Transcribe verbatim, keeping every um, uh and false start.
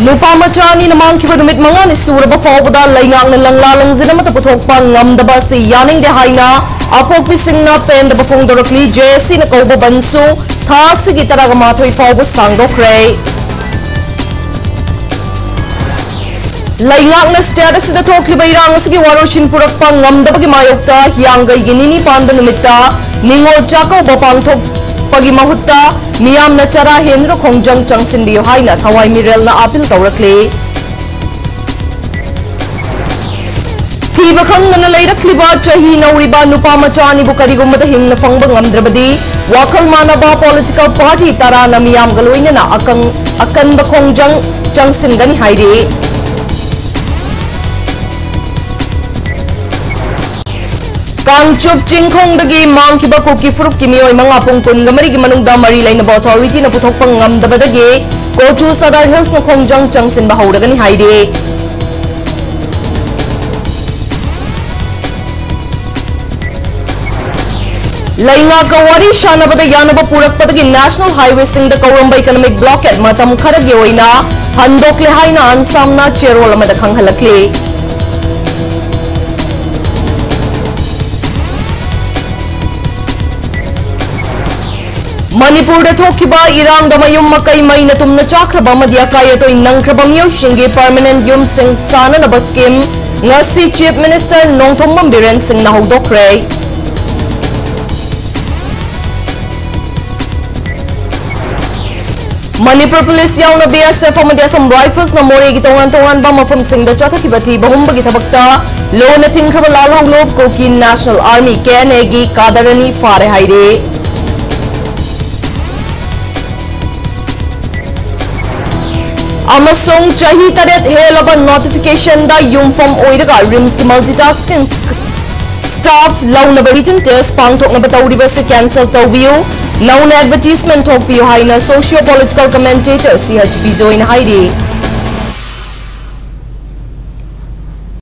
ꯅꯨꯄꯥ ꯃꯆꯥ ꯑꯅꯤꯅ ꯃꯥꯡꯈꯤꯕ ꯅꯨꯃꯤꯠ ꯃꯉꯥꯅꯤ ꯁꯨꯔꯕ ꯐꯥꯎꯕꯗ ꯂꯩꯉꯥꯛꯅ ꯂꯪꯂꯥ ꯂꯪꯖꯤꯟ ꯑꯃꯠꯇ ꯄꯨꯊꯣꯛꯄ ꯉꯝꯗꯕ ꯑꯁꯤ ꯌꯥꯅꯤꯡꯗꯦ ꯍꯥꯏꯅ ꯑꯄꯣꯛꯄꯤꯁꯤꯡꯅ ꯄꯦꯟꯗꯕ ꯐꯣꯡꯗꯣꯔꯛꯂꯤ꯫ ꯖꯦ ꯑꯦꯁ ꯁꯤꯅ ꯀꯧꯕ ꯕꯟꯁꯨ ꯊꯥ ꯑꯁꯤꯒꯤ ꯇꯔꯥꯒ ꯃꯥꯊꯣꯏ ꯐꯥꯎꯕ ꯁꯥꯡꯗꯣꯛꯈ꯭ꯔꯦ꯫ ꯂꯩꯉꯥꯛꯅ ꯁ꯭ꯇꯦꯠ ꯑꯁꯤꯗ ꯊꯣꯛꯂꯤꯕ ꯏꯔꯥꯡ ꯑꯁꯤꯒꯤ ꯋꯥꯔꯣꯏꯁꯤꯟ ꯄꯨꯔꯛꯄ ꯉꯝꯗꯕꯒꯤ ꯃꯥꯌꯣꯛꯇ ꯍꯤꯌꯥꯡꯒꯩꯒꯤ ꯅꯤꯅꯤ ꯄꯥꯟꯕ ꯅꯨꯃꯤꯠꯇ ꯅꯤꯉꯣꯜ ꯆꯥꯛꯀꯧꯕ ꯄꯥꯡꯊꯣꯛꯄꯒꯤ ꯃꯍꯨꯠꯇ ꯃꯤꯌꯥꯝꯅ ꯆꯔꯥ ꯍꯦꯟꯗꯨꯅ ꯈꯣꯡꯖꯪ ꯆꯪꯁꯤꯟꯕꯤꯌꯨ ꯍꯥꯏꯅ ꯊꯋꯥꯏ ꯃꯤꯔꯦꯜꯅ ꯑꯥꯄꯤꯜ ꯇꯧꯔꯛꯂꯤ꯫ ꯊꯤꯕ ꯈꯪꯗꯅ ꯂꯩꯔꯛꯂꯤꯕ ꯆꯍꯤ ꯅꯧꯔꯤꯕ ꯅꯨꯄꯥ ꯃꯆꯥ ꯑꯅꯤꯕꯨ ꯀꯔꯤꯒꯨꯝꯕꯗ ꯍꯤꯡꯅ ꯐꯪꯕ ꯉꯝꯗ꯭ꯔꯕꯗꯤ ꯋꯥꯈꯜ ꯃꯥꯟꯅꯕ ꯄꯣꯂꯤꯇꯤꯀꯦꯜ ꯄꯥꯔꯇꯤ ꯇꯔꯥꯅ ꯃꯤꯌꯥꯝꯒ ꯂꯣꯏꯅꯅ ꯑꯀꯪ-, ꯑꯀꯟꯕ ꯈꯣꯡꯖꯪ ꯆꯪꯁꯤꯟꯒꯅꯤ ꯍꯥꯏꯔꯤ꯫ ꯀꯥꯡꯆꯨꯞ ꯆꯤꯡꯈꯣꯡꯗꯒꯤ ꯃꯥꯡꯈꯤꯕ ꯀꯨꯀꯤ ꯐꯨꯔꯨꯞꯀꯤ ꯃꯤꯑꯣꯏ ꯃꯉꯥ ꯄꯨꯡ ꯀꯨꯟꯒ ꯃꯔꯤꯒꯤ ꯃꯅꯨꯡꯗ ꯃꯔꯤ ꯂꯩꯅꯕ ꯑꯣꯊꯣꯔꯤꯇꯤꯅ ꯄꯨꯊꯣꯛꯄ ꯉꯝꯗꯕꯗꯒꯤ ꯀꯣꯆꯨ ꯁꯗꯥꯔ ꯍꯤꯜꯁꯅ ꯈꯣꯡꯖꯪ ꯆꯪꯁꯤꯟꯕ ꯍꯧꯔꯒꯅꯤ ꯍꯥꯏꯔꯤ꯫ ꯂꯩꯉꯥꯛꯀ ꯋꯥꯔꯤ ꯁꯥꯟꯅꯕꯗ ꯌꯥꯅꯕ ꯄꯨꯔꯛꯄꯗꯒꯤ ꯅꯦꯁꯅꯦꯜ ꯍꯥꯏꯋꯦꯁꯤꯡꯗ ꯀꯧꯔꯝꯕ ꯏꯀꯣꯅꯣꯃꯤꯛ ꯕ꯭ꯂꯣꯀꯦꯠ ꯃꯇꯝ ꯈꯔꯒꯤ ꯑꯣꯏꯅ ꯍꯟꯗꯣꯛꯂꯦ ꯍꯥꯏꯅ ꯑꯟꯁꯥꯝꯅ ꯆꯦꯔꯣꯜ ꯑꯃꯗ ꯈꯪꯍꯜꯂꯛꯂꯤ꯫ ꯃꯅꯤꯄꯨꯔꯗ ꯊꯣꯛꯈꯤꯕ ꯏꯔꯥꯡꯗ ꯃꯌꯨꯝ ꯃꯀꯩ ꯃꯩꯅ ꯇꯨꯝꯅ ꯆꯥꯈ꯭ꯔꯕ ꯑꯃꯗꯤ ꯑꯀꯥꯏ ꯑꯇꯣꯏ ꯅꯪꯈ꯭ꯔꯕ ꯃꯤꯑꯣꯏꯁꯤꯡꯒꯤ ꯄꯔꯃꯅꯦꯟ ꯌꯨꯝꯁꯤꯡ ꯁꯥꯅꯅꯕ ꯁ꯭ꯀꯤꯝ ꯉꯁꯤ ꯆꯤꯐ ꯃꯤꯅꯤꯁꯇꯔ ꯅꯣꯡꯊꯣꯝꯕꯝ ꯕꯤꯔꯦꯟ ꯁꯤꯡꯅ ꯍꯧꯗꯣꯛꯈ꯭ꯔꯦ꯫ ꯃꯅꯤꯄꯨꯔ ꯄꯨꯂꯤꯁ ꯌꯥꯎꯅ ꯕꯤ ꯑꯦꯁ ꯑꯦꯐ ꯑꯃꯗꯤ ꯑꯁꯥꯝ ꯔꯥꯏꯐꯜꯁꯅ ꯃꯣꯔꯦꯒꯤ ꯇꯣꯉꯥꯟ ꯇꯣꯉꯥꯟꯕ ꯃꯐꯝꯁꯤꯡꯗ ꯆꯠꯊꯈꯤꯕ ꯊꯤꯕ ꯍꯨꯝꯕꯒꯤ ꯊꯕꯛꯇ ꯂꯣꯟꯅ ꯊꯤꯡꯈ꯭ꯔꯕ ꯂꯥꯜꯍꯧꯂꯨꯞ ꯀꯨꯀꯤ ꯅꯦꯁꯅꯦꯜ ꯑꯥꯔꯃꯤ, ꯀꯦ ꯑꯦꯟ ꯑꯦꯒꯤ ꯀꯥꯗꯔ ꯑꯅꯤ ꯐꯥꯔꯦ ꯍꯥꯏꯔꯤ꯫ ꯑꯃꯁꯨꯡ ꯆꯍꯤ ꯇꯔꯦꯠ ꯍꯦꯜꯂꯕ ꯅꯣꯇꯤꯐꯤꯀꯦꯁꯟꯗ ꯌꯨꯝꯐꯝ ꯑꯣꯏꯔꯒ ꯔꯤꯝꯁꯀꯤ ꯃꯜꯇꯤꯇꯥꯁꯀꯤꯡ ꯁ꯭ꯇꯥꯐ ꯂꯧꯅꯕ ꯔꯤꯇꯟ ꯇꯦꯁ ꯄꯥꯡꯊꯣꯛꯅꯕ ꯇꯧꯔꯤꯕꯁꯤ ꯀꯦꯟꯁꯦꯜ ꯇꯧꯕꯤꯌꯨ꯫ ꯅꯧꯅ ꯑꯦꯗꯚꯔꯇꯤꯁꯃꯦꯟ ꯊꯣꯛꯄꯤꯌꯨ ꯍꯥꯏꯅ ꯁꯣꯁꯤꯌꯣ ꯄꯣꯂꯤꯇꯤꯀꯦꯜ ꯀꯃꯦꯟꯇꯦꯇꯔ ꯁꯤ ꯑꯩꯆ ꯕꯤꯖꯣꯏꯅ ꯍꯥꯏꯔꯤ꯫